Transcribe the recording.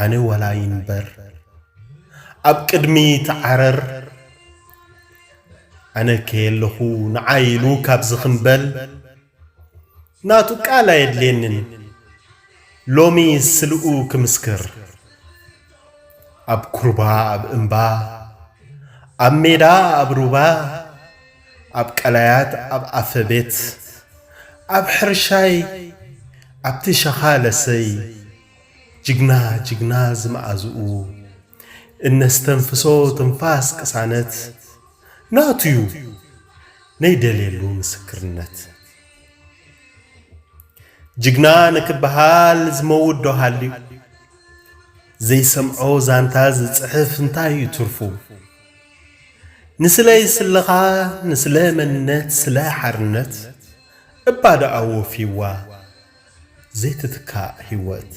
ኣነ ዋላ ይንበር ኣብ ቅድሚ ተዓረር ኣነ ከየለኹ ንዓይ ኢሉ ካብ ዝኽምበል ናቱ ቃል ኣየድልየንን ሎሚ ስልኡ ክምስክር ኣብ ኩርባ ኣብ እምባ ኣብ ሜዳ ኣብ ሩባ ኣብ ቀላያት ኣብ ኣፈቤት ኣብ ሕርሻይ ኣብቲ ሸኻ ለሰይ ጅግና ጅግና ዝመኣዝኡ እነስተንፍሶ ትንፋስ ቅሳነት ናቱዩ ነይደልየሉ ምስክርነት። ጅግና ንክበሃል ዝመውት ዶ ሃልዩ? ዘይሰምዖ ዛንታ ዝጽሕፍ እንታይ እዩ ትርፉ? ንስለ ይስልኻ ንስለ መንነት ስለ ሓርነት እባ ደኣ ወፊዋ ዘይትትካእ ህይወት።